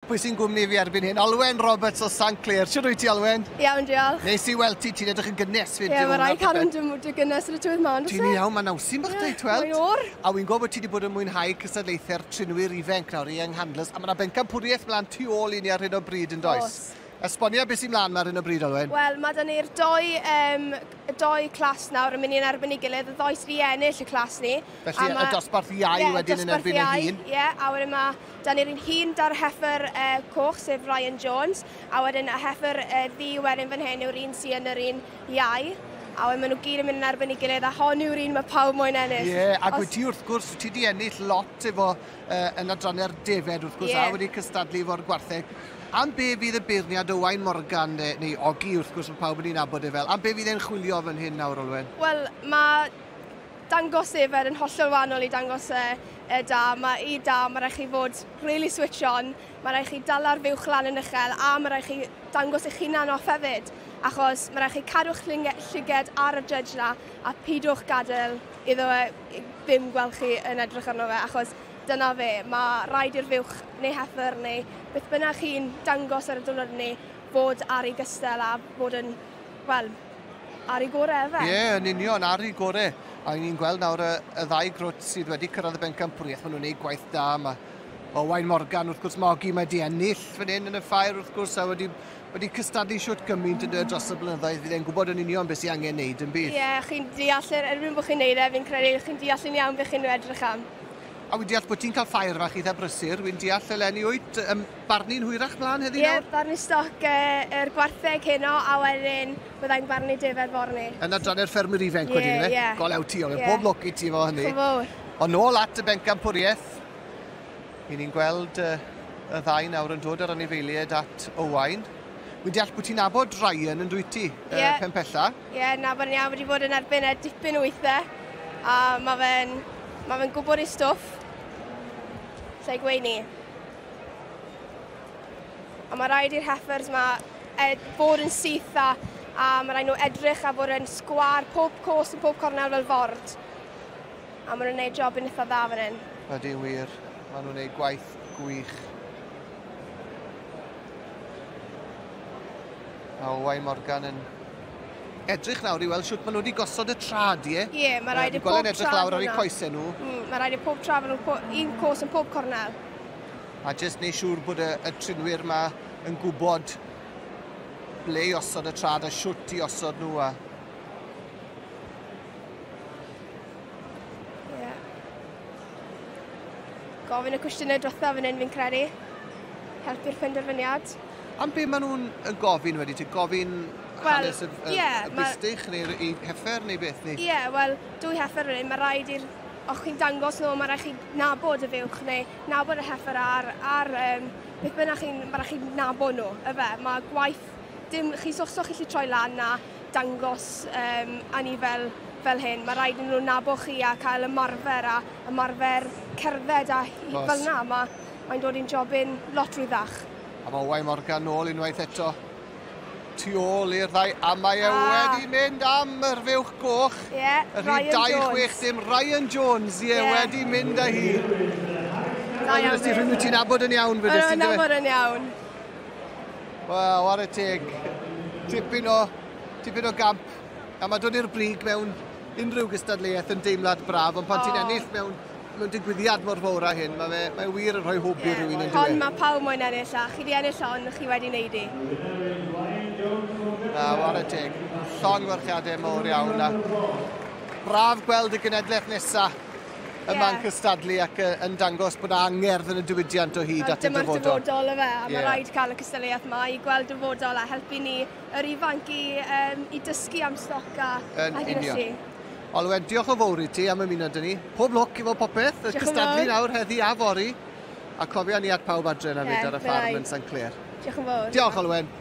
Pwy sy'n gwmni fi erbyn hyn? Olwen Roberts o St Clear. Shwt wyt ti, Olwen? Iawn, diolch. Neis i weld ti, ti'n edrych yn gynnes fyd. Ie, mae rhaid cadw'n dy gynnes yn y tywydd ma, Ti'n e? iawn, mae nawsyn bach dweud, tweld. Mae'n oer. A wy'n gwybod bod ti wedi bod yn mwynhau cystadlaethau'r trinwyr ifanc nawr, Young Handlers, a mae yna bencampwriaeth mlaen tu ôl i ni ar hyn o bryd yn does? Oes. Esbonia beth sy'n mlaen ar hyn o bryd, Olwen? Wel, mae da ni'r doi clas nawr yn mynd i'n erbyn ei gilydd. Y ddoi sydd wedi ennill y clas ni. Felly, y dosbarth iau yeah, wedyn yn erbyn y hŷn. Ie, yeah, a wedyn mae da ni'r un hŷn da'r heffer coch, sef Ryan Jones, a wedyn y heffer ddu wedyn fan hyn yw'r un sy'n yn yr un iau. A wedyn maen nhw gyd yn mynd yn erbyn ei gilydd, a hon yw'r un mae pawb moyn ennill. Ie, yeah, ac wyt ti wrth gwrs, ti wedi ennill lot efo yn adrannau'r defed wrth gwrs, a wedi cystadlu efo'r gwartheg. Am be fydd y beirniad Owain Morgan, neu Ogi wrth gwrs, mae pawb yn ei nabod e fel, am be fydd e'n chwilio fan hyn nawr, Olwen? Wel, mae dangos defed yn hollol wahanol i dangos y da. Mae i da, mae rhaid chi fod really switch on, mae rhaid chi dala'r fuwch lan yn uchel, a mae rhaid chi dangos eich hunan off hefyd, achos mae rhaid chi cadw'ch llyged ar y judge na a pidwch gadael iddo fe ddim gweld chi yn edrych arno fe, achos dyna fe, mae rhaid i'r fuwch neu heffer neu beth bynnag chi'n dangos ar y diwrnod ni fod ar ei gystal a bod yn, wel, ar ei gorau efe. Ie, yeah, yn union, ar ei gorau. A ni'n gweld nawr y ddau grwt sydd wedi cyrraedd y bencampwriaeth, maen nhw'n gwneud gwaith da. Mae Owain Morgan, wrth gwrs, mae Ogi mae di ennill fan hyn yn y ffair, wrth gwrs, a wedi cystadlu siwt gymaint yn dod dros y blynyddoedd. Fydd e'n gwybod yn union beth sy'n angen neud yn bydd. Ie, yeah, chi'n deall, erbyn bod chi'n neud e, fi'n credu chi'n deall yn iawn beth chi'n edrych am. A wy'n deall bod ti'n cael ffair fach eitha brysur, wy'n deall eleni wyt, barnu'n hwyrach mlaen heddi nawr? Ie, barnu stoc yr gwartheg heno, a wedyn byddai'n barnu defed fory. Yn adrannau'r ffermwyr ifanc wedyn, ife? Ie. Golew ti, Olwen, pob lwc i ti efo hynny. Diolch yn fawr. Ond nôl at y bencampwriaeth, i ni'n gweld y ddau nawr yn dod ar anifeiliaid at Owain. Wy'n deall bod ti'n nabod Ryan yn dwyt ti, Penpella? Ie, nabod yn iawn, wedi bod yn erbyn e dipyn o weithiau, a mae fe'n gwybod ei stwff. Lle gweud ni. A mae rhaid i'r heifers ma fod yn syth a mae rhaid nhw edrych a bod yn sgwâr pob cos yn pob cornel fel ford. A maen nhw'n gwneud job yn eitha dda fan hyn. Ydy wir, maen nhw'n gwneud gwaith gwych. A Owain Morgan yn edrych nawr i weld siwt maen nhw wedi gosod y trad, ie? Ie, mae rhaid i pob trad edrych lawr ar eu coesau nhw. Mae rhaid i pob trad, un cos yn pob cornel. A jyst neud siŵr bod y trinwyr yma yn gwybod ble i osod y trad a siwt i osod nhw. A... Ie. Gofyn y cwestiynau diwethaf fan hyn fi'n credu. Helpu'r penderfyniad. Am be maen nhw'n gofyn wedi? Ti'n gofyn hanes y bistych neu'r heffer neu beth? Ie, yeah, wel, dwy heffer fan hyn, mae rhaid i'r... O'ch chi'n dangos nhw, mae rhaid chi nabod y fuwch neu nabod y heffer ar beth bynnag chi'n... Mae rhaid chi nabod nhw, yfe. Mae gwaith... Dim, chi soch chi gallu troi lan a dangos anifel fel hyn. Mae rhaid i nhw nabod chi a cael ymarfer a ymarfer cerdded a fel na. Mae'n dod i'n jobyn lot rwyddach. A mae Owain Morgan nôl unwaith eto tu ôl i'r ddau, a mae e wedi mynd am yr fuwch goch. Ie, Ryan Jones. 2-6 dim, Ryan Jones, ie, wedi mynd â hi. Da iawn. Rhywun wyt ti'n nabod yn iawn, fydde ti'n nabod yn iawn. Wel, war y teg. Tipyn o gamp. A mae dod i'r brig mewn unrhyw gystadleuaeth yn deimlad braf, ond pan ti'n ennill mewn digwyddiad mor fawr â hyn, mae wir yn rhoi hwb i rhywun yn dweud. Hon mae pawb moyn ennill, a chi wedi ennill hon, chi wedi wneud i. Na, war y teg. Llongyfarchiadau mawr iawn. A braf gweld y genedlaeth nesaf yma'n cystadlu ac yn dangos bod angerdd yn y diwydiant o hyd at y dyfodol. Dyma'r dyfodol yfe, a mae rhaid cael y cystadleuaeth yma i gweld dyfodol a helpu ni yr ifanc i dysgu am stoc a hyn. Olwen, diolch yn fawr i ti am ymuno 'da ni. Pob lwc efo popeth, y cystadlu nawr heddi a fory. A cofia ni at pawb adre na fyd ar y ffarm yn St Clear. Diolch yn fawr. Diolch, Olwen.